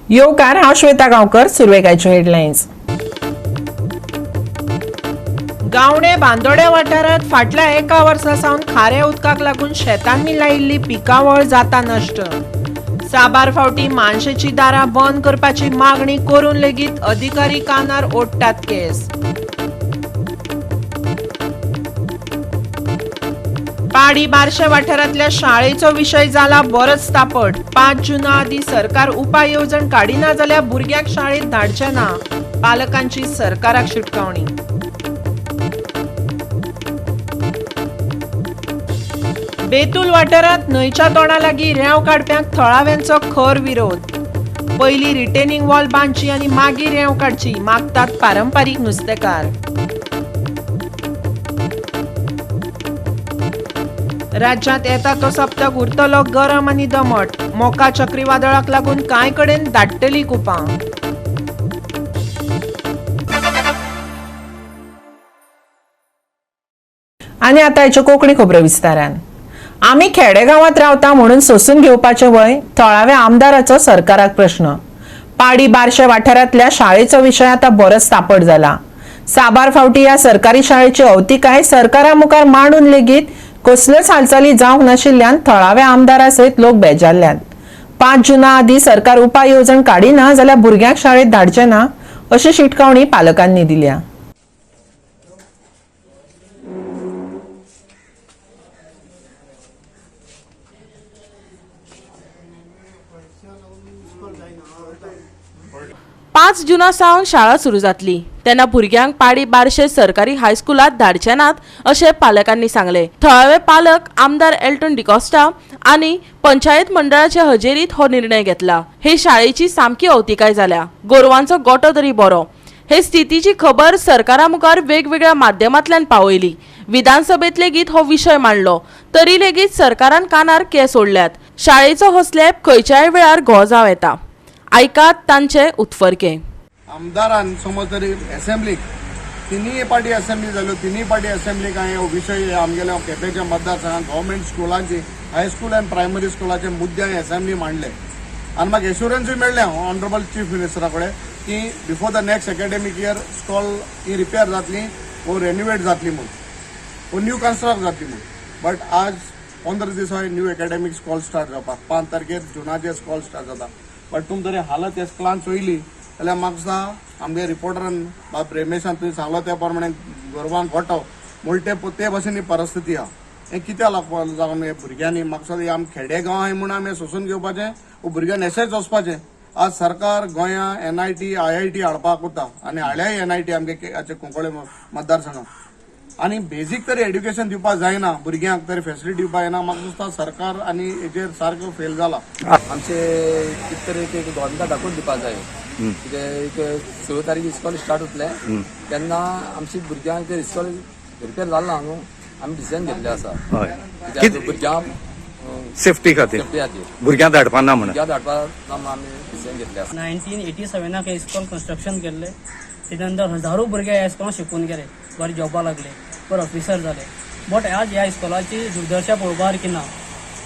येवकार, हांव श्वेता गांवकर. सुरवेक आयच्यो हेडलायन्स. गावणे बांदोड्या वाठारांत फाटल्या एका वर्सा सावन खाऱ्या उदकाक लागून शेतांनी लायिल्ली पिकावळ जाता नश्ट. साबार फावटी मानशेची दारां बंद करपाची मागणी करून लेगीत अधिकारी कानार ओडटात केस. पाडी बारशे वाठारांतल्या शाळेचो विशय जाला बरोच तापट. 5 जुना आदी सरकार उपाय येवजण काडिना जाल्यार भुरग्यांक शाळेत धाडचे ना, पालकांची सरकाराक शिटकावणी. बेतूल वाठारांत न्हंयच्या तोंडा लागीं रेंव काडप्यांक थळाव्यांचो खर विरोध. पयली रिटेनिंग वॉल बांदची आनी मागीर रेंव काडची, मागतात पारंपारीक नुस्तेकार. राज्यांत येता तो सप्तक उरतलो गरम आनी दमट. मोका चक्रीवादळाक लागून कांय कडेन दाट्टली कुपां. आनी आतां हाच्यो कोंकणी खबरो विस्तारान. आमी खेडेगांवांत रावता म्हणून सोसून घेवपाचें व्हय, थळाव्या आमदाराचो सरकाराक प्रश्न. पाडी बारशे वाठारांतल्या शाळेचो विशय आतां बरोच तापट जाला. साबार फावटी ह्या सरकारी शाळेची अवतिकाय सरकारा मुखार मांडून लेगीत कसल्योच हालचाली जावंक नाशिल्ल्यान थळाव्या आमदारा सयत लोक बेजारल्यात. 5 जुना आदीं सरकार उपाय येवजण काडिना जाल्यार भुरग्यांक शाळेत धाडचे ना, अशी शिटकावणी पालकांनी दिल्या. 5 जुना सावन शाळा सुरू जातली तेन्ना भुरग्यांक पाडी बारशे सरकारी हायस्कुलात धाडचे नात अशें पालकांनी सांगलें. थळावे पालक आमदार एल्टन डिकॉस्टा आनी पंचायत मंडळाचे हजेरीत हो निर्णय घेतला. हे शाळेची सामकी अवतिकाय जाल्या. गोरवांचो गोटो तरी बरो. हे स्थितीची खबर सरकारा मुखार वेगवेगळ्या माध्यमांतल्यान पावयली. विधानसभेत लेगीत हो विशय मांडलो तरी लेगीत सरकारान कानार केंस ओडल्यात. शाळेचो हो स्लॅब खंयच्याय वेळार घो जावं येता. आयकात तांचे उत्फर्के. आमदारान समज तरी एसेंब्लीक तिनूय पार्टी एसेंब्ली जाल्यो, तिनूय पार्टी एसेंब्लीक हांवें हो विशय आमगेल्या केपेंच्या मतदारसंघात गव्हर्मेंट स्कुलांची, हायस्कूल आनी प्रायमरी स्कुलाचे मुद्दे हांवें एसेंब्ली मांडले आनी म्हाका एश्युरन्सूय मेळ्ळें ऑनरेबल चीफ मिनिस्टरा कडेन की before the next academic year school he repair जातली वो रेनिवेट जातली म्हूण, वो न्यू कन्स्ट्रक्ट जातली म्हूण. बट आज 15 दिसांनी न्यू एकेडमीक स्कॉल स्टार्ट जावपाक, 5 तारखेर जुनाचेर स्कॉल स्टार्ट जाता. बट तुमी जरी हालत ह्या स्कुलान चोयली जाल्यार म्हाका दिसता आमगे रिपोर्टरान बाब रमेशान तुवें सांगलो त्या प्रमाणे गोरवांक गोठो म्हणटा ते ते भाशेन ही परिस्थिती आहा. हें कित्याक लागपाक जावन हे भुरग्यांनी, म्हाका दिसता हे आमी खेडे गांव आहाय म्हूण आमी सोंसून घेवपाचें वो भुरग्यांनी एशेंच वचपाचें? आज सरकार गोंया एनआयटी, आयआयटी हाडपाक वता आनी हाडल्याय एनआयटी आमगे हाचे कुंकळे मतदारसंघात आनी बेजीक तरी एड्युकेशन दिवपाक जायना, भुरग्यांक तरी फेसिलिटी दिवपाक जायना. म्हाका दिसता सरकार आनी हेजेर सारको फेल जाला. आमचे कितें तरी एक गव्हर्मेंटाक दाखोवन दिवपाक जाय. कितें एक 6 तारीख इस्कॉल स्टार्ट जातलें तेन्ना आमची भुरग्यांक ते इस्कॉल रिपेर जालें ना न्हू, आमी डिसिजन घेतलें आसा. कित्याक भुरग्यांक सेफ्टी खातीर. सेफ्टी खातीर. भुरग्यांक धाडपा ना म्हणून. भुरग्यांक धाडपाक ना म्हणून आमी डिसिजन घेतलें आसा. 1987 हे इस्कॉल कन्स्ट्रक्शन केल्ले. तेच्या नंतर हजारो भुरगे ह्या इस्कॉलान शिकून गेले, बरे जॉबा लागले, बरे ऑफिसर जाले. बट आज ह्या इस्कॉलाची दुर्दशा पळोवपा सारकी ना.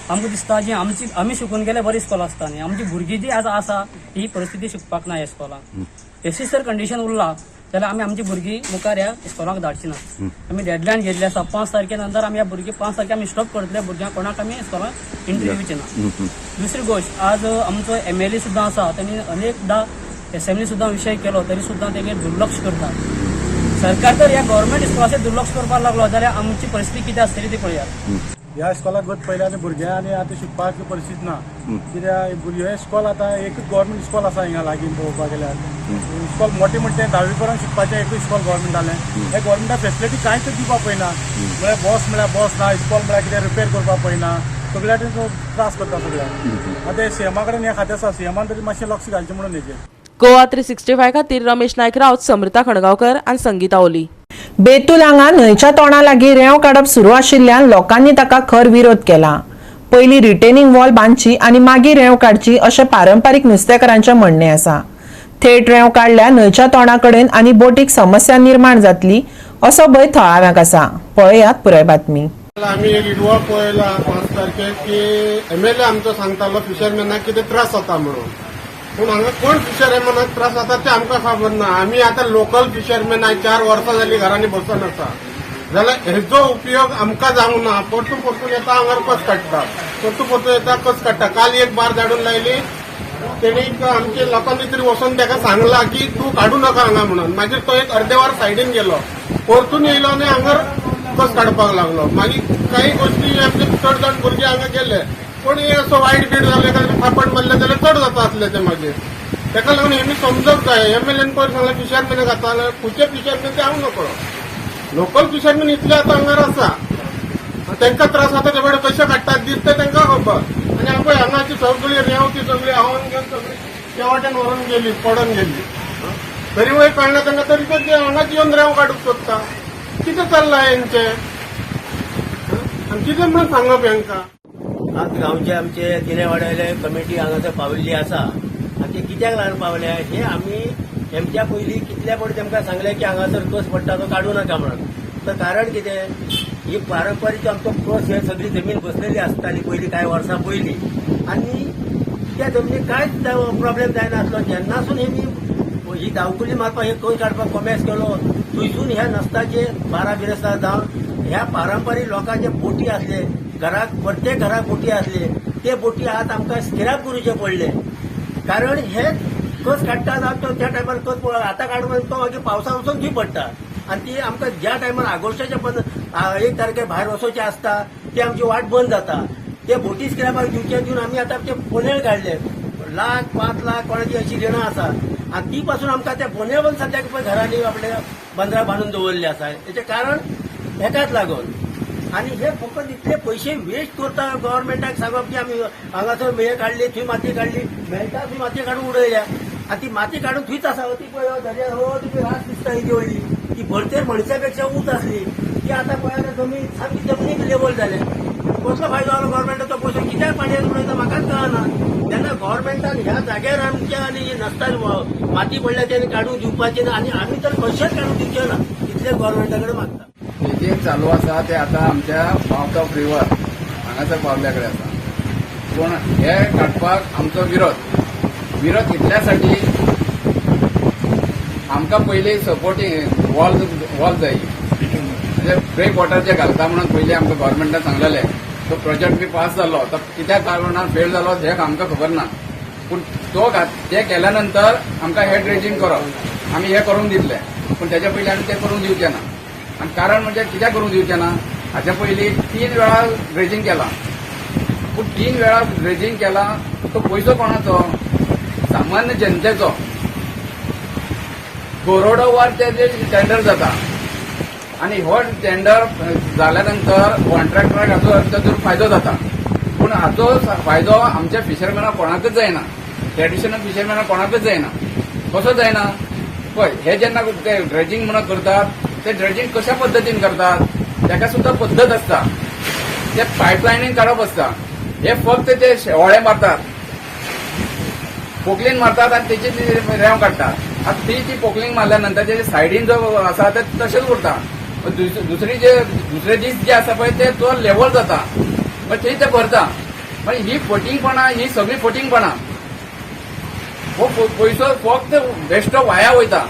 आमकां दिसता जी आमची आमी शिकून गेले बरी इस्कॉल आसता न्ही, आमची भुरगीं जी आज आसा ही परिस्थिती शिकपाक ना ह्या इस्कॉलान. अशीच जर कंडिशन उरला जाल्यार आमी आमची भुरगीं मुखार ह्या इस्कॉलाक धाडची ना. आमी डेडलायन घेतली आसा. 5 तारखे नंतर आमी ह्या भुरगीं, 5 तारखे आमी स्टॉप करतले. भुरग्यांक कोणाक आमी इस्कॉलान एंट्री दिवची ना. दुसरी गोश्ट, आज आमचो एमएलए सुद्दां आसा, त्यांनी अनेकदा एसेंब्ली सुद्दां विशय केलो तरी सुद्दां तेगेर दुर्लक्ष करता सरकार. तर ह्या गव्हर्मेंट इस्कॉलाचेर दुर्लक्ष करपाक लागलो जाल्यार आमची परिस्थिती कितें आसतली ती पळयात. ह्या इस्कॉलाक गत पयलें आनी भुरगे आनी आतां शिकपाक परिस्थिती ना. कित्याक भुरगे इस्कॉल आतां एकूच गव्हर्मेंट इस्कॉल आसा हिंगा लागीं. पळोवपाक गेल्यार इस्कॉल मोठें म्हणटा तें धावी पर्यंत शिकपाचें एकूच इस्कॉल गव्हर्मेंटालें. हे गव्हर्मेंटाक फेसिलिटी कांयच दिवपाक पळयना. म्हळ्यार बस म्हळ्यार बस ना, इस्कॉल म्हळ्यार कितें रिपेर करपाक पळयना. सगळ्या त्रास करता सगळ्याक. आतां सीएमा कडेन हें खातें आसा, सीएमान तरी मातशें लक्ष घालचें म्हणून हेजेर. गोवा 365 खातीर रमेश नायक राऊत, समृता खणगांवकर आनी संगीता ओली. बेतूल हांगा न्हंयच्या तोंडा लागीं रेंव काडप सुरू आशिल्ल्यान लोकांनी ताका खर विरोध केला. पयलीं रिटेनिंग वॉल बांदची आनी मागीर रेंव काडची अशें पारंपारीक नुस्तेकारांचें म्हणणें आसा. थेट रेंव काडल्यार न्हंयच्या तोंडा कडेन आनी बोटीक समस्या निर्माण जातली असो भंय थळाव्यांक आसा. पळयात पुराय बातमी. आमी एक इडवळ पळयला 5 तारखेक की एमएलए आमचो सांगतालो फिशरमॅनाक कितें त्रास जाता म्हणून. पूण हांगा कोण फिशरमॅनाक त्रास जाता ते आमकां खबर ना. आमी आतां लोकल फिशरमॅन आयज 4 वर्सां जालीं घरांनी बसून आसा, जाल्यार हेजो उपयोग आमकां जावंक ना. परतून परतून येता हांगार कस काडटा, परतून परतून येता कस काडटा. काल एक बार धाडून लायली तेणी, आमच्या लोकांनी तरी वचोन ताका सांगला की तूं काडू नाका हांगा म्हणून. मागीर तो एक अर्दे वर सायडीन गेलो, परतून येयलो आनी हांगार कस काडपाक लागलो. मागीर काही गोष्टी आमचे चड जाण भुरगे हांगा गेले, पूण हे असो वायट बीट जाले काय फापण मारले जाल्यार चड जाता आसले ते. मागीर ताका लागून हेमी समजूंक जाय. एमएलएन पयर सांगलें फिशरमॅनाक जाता, जाल्यार खंयचे फिशरमॅन ते हांव नकळो. लोकल फिशरमॅन इतले आतां हांगार आसा, तांकां त्रास जाता ते कडेन कशे काडटात दीस ते तांकां खबर. आनी आमकां हांगाची सगळी रेंव ती सगळी आवान घेवन सगळी त्या वाटेन व्हरून गेली, पडून गेली. तरी वयर कळना तांकां, तरी ते हांगाच येवन रेंव काडूंक सोदता. कितें चल्लां हेंचें आनी कितें म्हणून सांगप हेंकां? आज गांवचे आमचे दिनेवाड्याले कमिटी हांगासर पाविल्ली आसा आनी ते कित्याक लागून पावल्या हे आमी हेमच्या पयलीं कितल्या फावटी तेमकां सांगलें की हांगासर कस पडटा तो काडूं नाका म्हणून. तर कारण कितें, ही पारंपारीक आमचो कस हे सगळी जमीन बसलेली आसताली पयलीं कांय वर्सां पयलीं, आनी त्या जमनीक कांयच प्रॉब्लेम जायनासलो. जेन्नासून हेमी ही दावकुली मारपाक हे कस काडपाक कोमेस केलो थंयसून ह्या नस्ताचे 12 बिरेस्तार जावन ह्या पारंपारीक लोकांचे बोटी आसले, घराक प्रत्येक घराक बोटी आसले, ते बोटी आज आमकां स्क्रॅप करूचे पडले. कारण हे कस काडटा जावन तो त्या टायमार कस आतां काडून तो मागीर पावसा वचून थंय पडटा आनी ती आमकां ज्या टायमार आगोस्टाच्या 1 तारखे भायर वचोवचें आसता ती आमची वाट बंद जाता. ते बोटी स्क्रॅपाक दिवचे दिवन आमी आतां ते बोनेळ काडले, लाख 5 लाख कोणाची अशी रिणां आसा आनी ती पासून आमकां त्या बोनेळ पण सद्याक पळय घरांनी आपल्या बंदरां बांदून दवरले आसा. तेचें कारण हेकाच लागून. आनी हे फकत इतले पयशे वेस्ट करता गव्हर्मेंटाक सांगप की आमी हांगासर हे काडली थंय माती काडली, मेळटा थंय माती काडून उडयल्या आनी ती माती काडून थंयच आसा. ती पळय दर्यार हो ती रास दिसता ही व्हडली, ती भरतेर मनशा पेक्षा उंच आसली, ती आतां पळय जमीन सामकी जमनीक लेवल जाल्या. कसलो फायदो जालो गव्हर्मेंटाचो पयसो कित्याक पाणयेन उडयता म्हाकाच कळना. तेन्ना गव्हर्मेंटान ह्या जाग्यार आमच्या आनी नसता माती पडल्या तेणी काडून दिवपाची ना, आनी आमी तर कशेंच काडून दिवचे ना इतले गव्हर्मेंटा कडेन मागता. जे चालू आसा ते आतां आमच्या मावथ ऑफ रिवर हांगासर पावल्या कडेन आसा, पूण हे काडपाक आमचो विरोध इतल्यासाठी आमकां पयलीं सपोर्टींग वॉल जाय, म्हणजे ब्रेक वॉटर जे घालता म्हणून पयलीं आमकां गव्हर्मेंटान सांगलेलें. तो प्रोजेक्ट बी पास जालो, तो कित्याक कारणान फेल जालो हें आमकां खबर ना, पूण तो ते केल्या नंतर आमकां हे ड्रेजींग करप आमी हे करूंक दितले, पूण तेच्या पयलीं आमी ते करूंक दिवचे ना. आनी कारण म्हणजे कित्याक करूंक दिवचे ना, हाच्या पयलीं 3 वेळा ड्रेजींग केलां, पूण 3 वेळा ड्रेजींग केला तो पयसो कोणाचो, सामान्य जनतेचो. करोडो वर ते टेंडर जाता आनी हो टेंडर जाल्या नंतर कॉन्ट्रॅक्टराक हाचो ताचो फायदो जाता, पूण हाचो फायदो आमच्या फिशरमॅनाक कोणाकच जायना, ट्रेडिशनल फिशरमॅनाक कोणाकच जायना. कसो जायना पळय, हे जेन्ना ते ड्रेजींग म्हणून करतात ते ड्रेजींग कशा पद्दतीन करतात ताका सुद्दां पद्दत आसता, ते पायपलायनीन काडप आसता. हे फक्त ते शेवाळे मारतात, पोकलीन मारतात आनी तेची रेंव काडटात. आतां ती ती पोकलींग मारल्या नंतर तेजे सायडीन जो आसा ते तशेंच उरता, दुसरी जे दुसरे दीस जे आसा पळय ते तो लेवल जाता, मागीर थंय ते भरता. मागीर ही फटींगपणां, ही सगळी फटींगपणां, हो पयसो फक्त बेश्टो वाया वयता.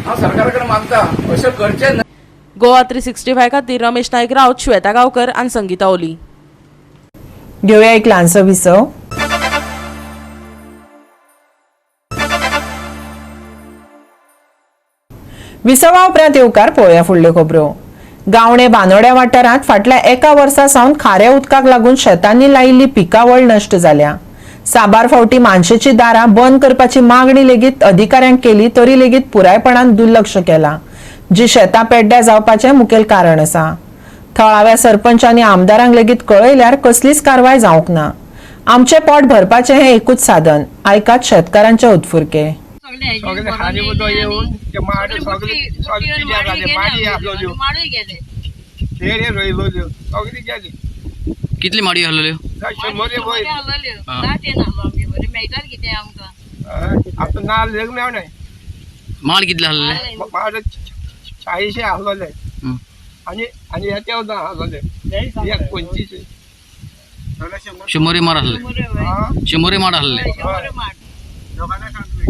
हांव सरकारा कडेन मागता अशें करचें न्हय. गोवा 365 खातीर रमेश नायक राऊत, श्वेता गांवकर आनी संगीता ओली. घेवया एक ल्हानसो विसव. विसवा उपरांत येवकार पळोवया फुडल्यो खबरो. गावणे बांदोड्या वाठारांत फाटल्या 1 वर्सा सावन खाऱ्या उदकाक लागून शेतांनी लायिल्ली पिकावळ नश्ट जाल्या. साबार फावटी मानशेची दारां बंद करपाची मागणी लेगीत अधिकाऱ्यांक केली तरी लेगीत पुरायपणान दुर्लक्ष केला, जी शेतां पेड्ड्या जावपाचें मुखेल कारण आसा. थळाव्या सरपंच आनी आमदारांक लेगीत कळयल्यार कसलीच कारवाय जावंक ना. आमचें पोट भरपाचें हें एकूच साधन. आयकात शेतकारांचे उत्फुरके. सगळे खारी उदक येवन ते माड सगळे सगळे जाले, माडी आसलोल्यो, तेरे रोयलोल्यो, सगळी गेली. कितली माडी हलल्यो? 100 वयर. आतां नाल्ल लेगीत मेळनाय. माड कितले हलले? माड 40 आसलोले आनी आनी हे ते आसलोले 25. 100 माड हलले. 100 माड हलले. लोकांना सांग तुमी.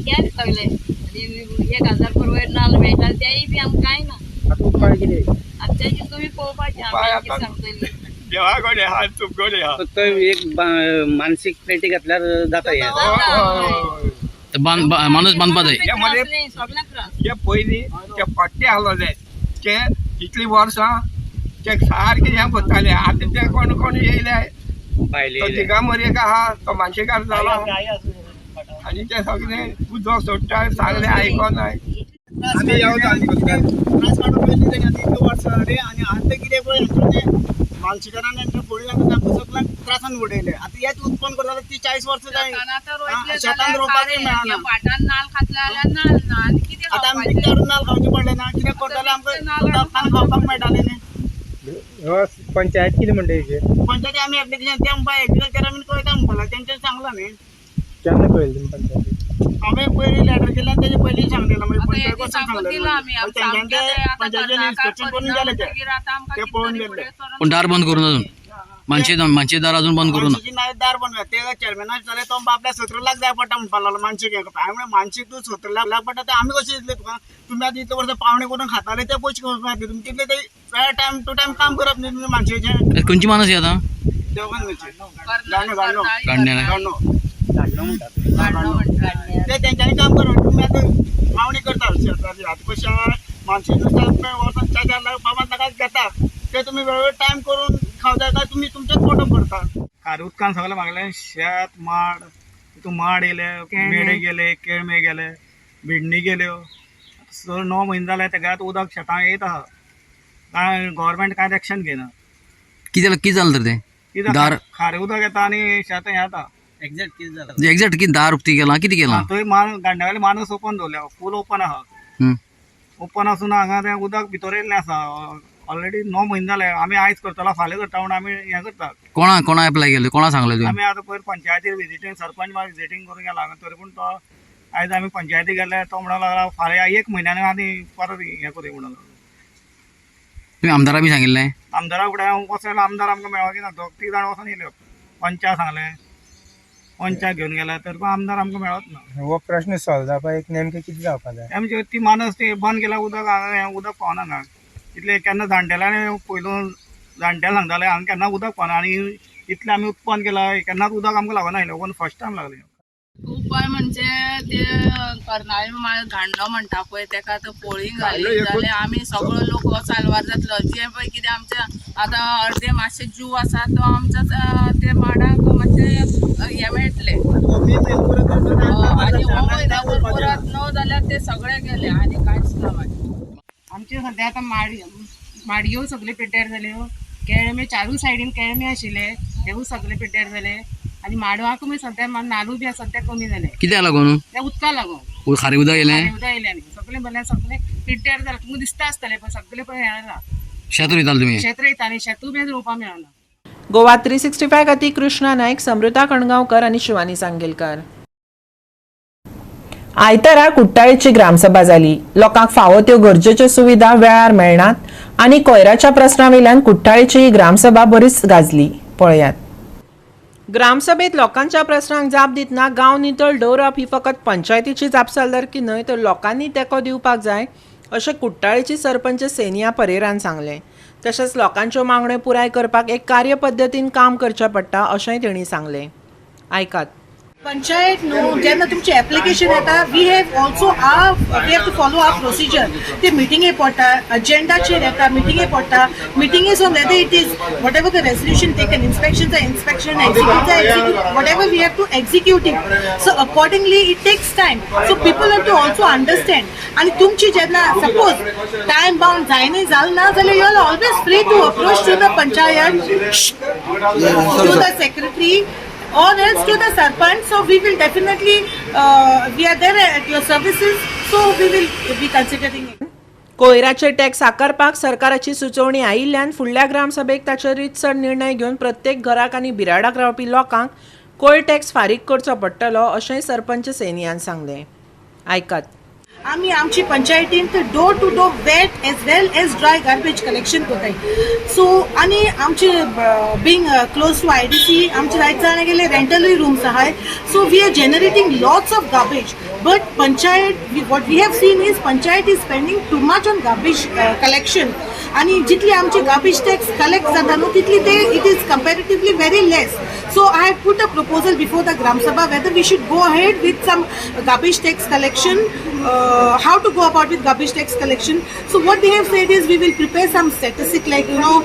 गेले सगळे आनी 1000 वयर नाल्ल मेळटा तेय बी आमकां कांय ना. आतां उपाय कितें? आतां तेजे तुमी पळोवपाचें, आमी कितें सांगतली. देवा कडेन आहा, तुमकडे आहा. फक्त एक मानसीक प्लेटी घातल्यार जाता हें. माणूस बांदपा जाय. सगळ्यांक त्रास. जे पयलीं ते पट्टे आहलोले ते इतलीं वर्सां ते सारके हें करताले. आतां ते कोण कोण येयले तो दिगामर एक आहा, तो मानशेकार जाला आनी ते सगळे उदक सोडटा, सांगले आयकोनाय. आमी त्रास काडून पयलीं तेणी आतां इतले वर्सां जाली आनी आतां कितें पळय तें मानशीकारान तेंच्या फुडें आमकां सगळ्यांक त्रासान उडयले. आतां हेच उत्पन्न करता ती 40 वर्सां जाय शेतान रोवपाकूय मेळना. आतां आमी विकते हाडून नाल्ल खावचे पडले ना, कित्याक करताले आमकां खावपाक मेळटालें न्ही. पंचायत कितें म्हणटा हेजेर? पंचायती आमी एप्लिकेशन ते म्हणपा एग्रीकल्चर आमी कळयता म्हणपाक तेंच्यांनी सांगलां न्ही. केन्ना कळयलें तुमी पंचायती? हांवें पयलीं लेटर केल्लें आनी तेजे पयलीं सांगलेलें, मागीर पंचायत वचून सांगलेलें. तेंच्यांनी ते पंचायतीन इन्स्पेक्शन करून गेले, ते पळोवन गेल्ले. पूण दार बंद करून अजून मानशे दार अजून बंद करूं ना. दार बंद ते चेअरमॅनाक जालें तो आपल्याक 17 लाख जाय पडटा म्हणपाक लागलो मानशीक. हांवें म्हणलें मानशीक तूं 17 लाख पडटा ते आमी कशें दितले तुका? तुमी आतां इतले वर्सां पावणे करून खाताले ते पयशे कशे मेळटले तुमी? तितले ते वेळ टायम टू टायम काम करप न्ही तुमी मानशेचें. खंयची मानस ही आतां? देवगण गाणो गाणो ते तेंच्यांनी काम करप. तुमी आतां पावणी करता शेताची, आतां कशें आहा मानशे नुस्तें वर्साक 4-4 लाख 5-5 लाखाक घेता, ते तुमी वेळोवेळ टायम करून खावता काय तुमी तुमचेच पोटो करता? खारें उदकान सगळें मागलें शेत माड, तितून माड येयले, मेडे गेले, केळमे गेले, भिंडी गेल्यो. 9 म्हयने जाले तेका आतां उदक शेतां येयत आहा. कांय गव्हर्मेंट कांयच एक्शन घेयना. कितें कितें जालें तर तें? दार खारें उदक येता आनी शेतां हें जाता. एक्झॅक्ट कितें जालें? एक्झॅक्ट कितें दार उक्ती केलां, कितें केलां? थंय गांड्यावयले मानस ओपन दवरल्या, फूल ओपन आहा. ओपन आसून हांगा तें उदक भितर येयल्लें आसा. ऑलरेडी 9 म्हयने जाले. आमी आयज करतलो फाल्यां करता म्हणून आमी हें करतात. कोणा कोणा एप्लाय केलें, कोणा सांगलें तुवें? आमी आतां पयर पंचायतीर विजिटींग, सरपंच विजिटींग करून गेला तरी पूण तो आयज आमी पंचायती गेले तो म्हणूंक लागला फाल्यां 1 म्हयन्यान आनी परत हें करूया म्हणूंक लागलो. तुमी आमदारा बी सांगिल्लें? आमदारा फुडें वचून आमदार आमकां मेळपाक ना, 2-3 जाण वचून येयले. पंचा सांगलें, पंचाक घेवन गेले तरी पण आमदार आमकां मेळत ना. हो प्रश्न सॉल्व जावपाक एक नेमकें कितें जावपाक जाय? आमची ती मानस ती बंद केल्या उदक हांगा उदक पावना हांगा. इतले केन्ना जाणटेल्यांनी पयलू जाणटेले सांगताले हांगा केन्ना उदक पावना आनी इतलें आमी उत्पन्न केलां केन्नाच उदक आमकां लागना आयलें. कोण फर्स्ट टायम लागलें. उपाय म्हणजे ते कर्नाळी घाणो म्हणटा पळय तेका आतां पोळी घाली जाल्यार आमी सगळो लोक साल्वार जातलो. जे पळय कितें आमचे आतां अर्दे मातशे जीव आसा तो आमच्या ते माडाक मातशे हें मेळटलें. आनी हो म्हयनो परत न्हू जाल्यार ते सगळे गेले आनी कांयच ना मागीर. आमचे सद्या आतां माडयो सगळे पेड्ड्यार जाल्यो, केळमे चारूय सायडीन केळमे आशिल्ले तेवूय सगळे पेड्ड्यार जाले आनी माडवाकूय बी सद्या नालू बी सद्या कमी जाले. कित्याक लागून? त्या उदका लागून. खारें उदक येयलें? उदक येयलें आनी सगळें बरें सगळें पिड्ड्यार जालें. तुमकां दिसता आसतलें पळय सगळें पळय हें जालां. शेत रोयताले तुमी? शेत रोयतालीं, शेतूय बी रोवपाक मेळना. गोवा 365 खातीर कृष्णा नायक, समृता कणगांवकर आनी शिवानी सांगेलकर. आयतारा कुट्टाळेची ग्रामसभा जाली. लोकांक फावो त्यो गरजेच्यो सुविधा वेळार मेळनात आनी कोयराच्या प्रस्ना वयल्यान कुट्टाळेची ही ग्रामसभा बरीच गाजली. पळयात. ग्रामसभेत लोकांच्या प्रस्नांक जाप दितना गांव नितळ दवरप ही फकत पंचायतीची जापसालदारकी न्हय तर लोकांनी तेंको दिवपाक जाय अशें कुट्टाळेची सरपंच सेनिया परेरान सांगलें. तशेंच लोकांच्यो मागण्यो पुराय करपाक एक कार्यपद्दतीन काम करचें पडटा अशेंय तेणी सांगलें. आयकात. पंचायत न्हू जेन्ना तुमचें एप्लिकेशन येता we have also we have to follow our procedure. ते मिटिंगे पडटा, अजेंडाचेर येता, मिटिंगे पडटा. मिटिंगे on whether it is whatever the resolution taken, inspection जाय इन्स्पेक्शन, एक्झिक्यूट जाय execute, whatever we have to execute it. So accordingly it takes time. So people have to also understand. आनी तुमची जेन्ना suppose time bound जायना जालें ना जाल्यार you are always free to approach to the panchayat, to the secretary or else to the sarpanch. So we will definitely we are there at your services, so we will be considering it. कोयराचे tax आकारपाक सरकाराची सुचोवणी आयिल्ल्यान फुडल्या ग्रामसभेक ताचेर रितसर निर्णय घेवन प्रत्येक घराक आनी बिराडाक रावपी लोकांक कोयर टॅक्स फारीक करचो पडटलो अशेंय सरपंच सेनियान सांगलें. आयकात. आमी आमची पंचायतीन door to door wet as well as dry garbage collection करताय. सो आनी आमचे being close to IDC, आमचे जायते जाणां गेले रेंटलूय रूम्स आहाय, so we are generating lots of garbage. But panchayat, what we have seen is panchayat is spending too much on garbage collection आणि जितली आमची गार्बेज टॅक्स कलेक्ट जाता न्हू, तितली ते it is comparatively very less. So I have put a proposal before the Gram Sabha whether we should go ahead with some garbage tax collection, how to go about with garbage tax collection. So what they have said is we will prepare some statistic like how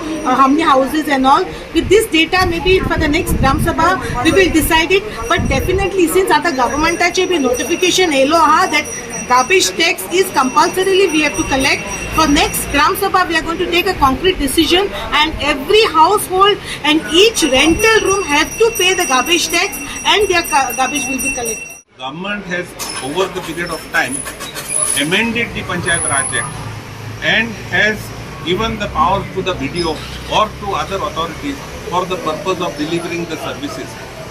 many houses and all. With this data, maybe for the next Gram Sabha we will decide it. But definitely, since आता गव्हर्मेंटाचे B notification येयलो आहा that garbage tax is compulsorily we have to collect, for next Gram Sabha we are going to take a concrete decision and every household and each rental room have to pay the garbage tax and their garbage will be collected. Government has, over the period of time, amended the Panchayat Raj Act and has given the power to the BDO or to other authorities for the purpose of delivering the services.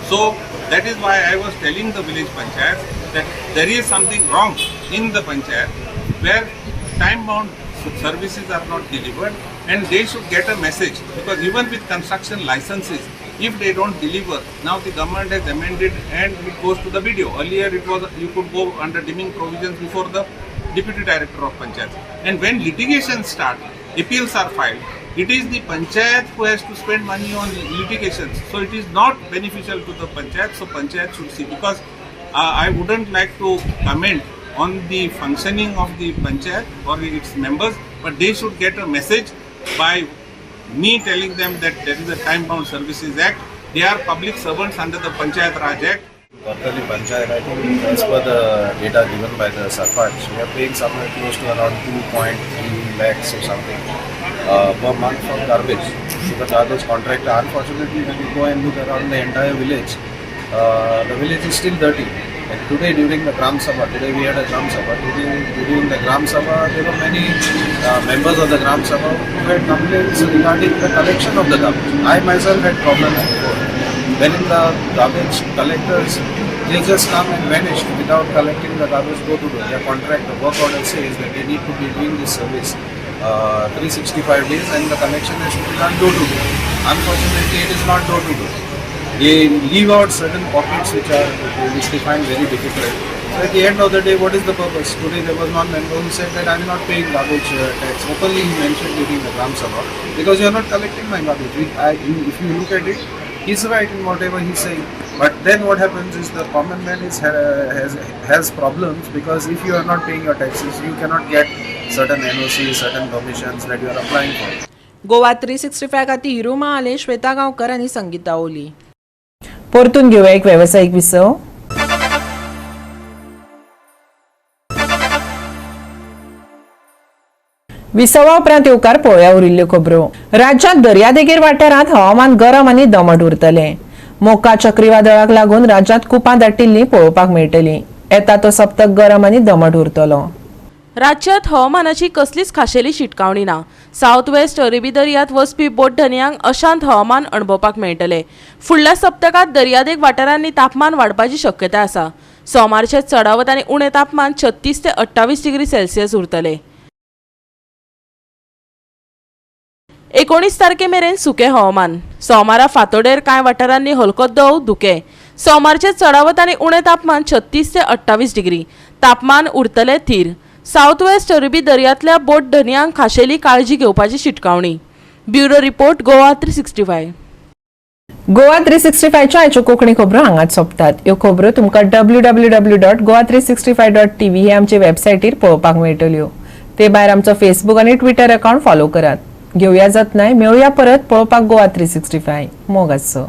So that is why I was telling the village panchayat that there is something wrong in the panchayat where time bound services are not delivered, and they should get a message, because even with construction licenses, if they don't deliver, now the government has amended and it goes to the BDO. Earlier it was you could go under deeming provisions before the deputy director of panchayat. And when litigation start, appeals are filed, it is the panchayat who has to spend money on litigations. So it is not beneficial to the panchayat. So panchayat should see, because I wouldn't like to comment on the functioning of the panchayat or its members, but they should get a message by me telling them that there is a Time Bound Services Act. They are public servants under the Panchayat Raj Act. Cortalim Panchayat, I think as per the data given by the Sarpanch, we are paying somewhere close to around 2.3 lakhs or something per month for garbage. So the garbage contractor, unfortunately, when you go and look around the entire village, the village is still dirty. And today during the Gram Sabha, today we had a Gram Sabha, today during the Gram Sabha there were many members of the Gram Sabha who had complaints regarding the collection of the garbage. I myself had problems before. When the garbage collectors, they just come and vanish without collecting the garbage door to door. Their contract, the work order says that they need to be doing this service 365 days and the collection has to be done door to door. Unfortunately, it is not door to door. They leave out certain pockets which they find very difficult. So at the end of the day, what is the purpose? Today there was one member who said that I am not paying garbage tax. Openly he mentioned during the Gram Sabha, because you are not collecting my garbage. If you look at it, he's right in whatever he's saying. But then what happens is the common man has problems, because if you are not paying your taxes, you cannot get certain NOCs, certain permissions that you are applying for. Goa 365 खातीर हिरू महाले, श्वेता गांवकर आनी संगीता ओली. परतून घेवया एक वेवसायीक विसव. विसवा उपरांत येवकार पळोवया उरिल्ल्यो खबरो. राज्यांत दर्यादेगेर वाठारांत हवामान गरम आनी दमट उरतलें. मोका चक्रीवादळाक लागून राज्यांत कुपां दाटिल्लीं पळोवपाक मेळटलीं. येता तो सप्तक गरम आनी दमट उरतलो. राज्यांत हवामानाची कसलीच खाशेली शिटकावणी ना. सावथ वेस्ट अरेबी दर्यांत वचपी बोट धनयांक अशांत हवामान अणभवपाक मेळटलें. फुडल्या सप्तकांत दर्यादेग वाठारांनी तापमान वाडपाची शक्यताय आसा. सोमारचें चडावत आनी उणें तापमान 36 ते 28 डिग्री सेल्सियस उरतलें. 19 तारखे मेरेन सुकें हवामान. सोमारा फांतोडेर कांय वाठारांनी हलको दव धुकें. सोमारचें चडावत आनी उणें तापमान 36 ते 28 डिग्री. तापमान उरतलें थीर. सावथ वेस्ट अरेबी दर्यांतल्या बोट धनयांक खाशेली काळजी घेवपाची शिटकावणी. Bureau report, Goa 365. Goa 365च्या आयच्यो कोंकणी खबरो हांगाच सोंपतात. ह्यो खबरो तुमकां www.goa365.tv हे आमचे वेबसायटीर पळोवपाक मेळटल्यो. ते भायर आमचो फेसबूक आनी ट्विटर अकावंट फॉलो करात. घेवया जतनाय, मेळुया परत पळोवपाक गोवा 365. मोग आसचो.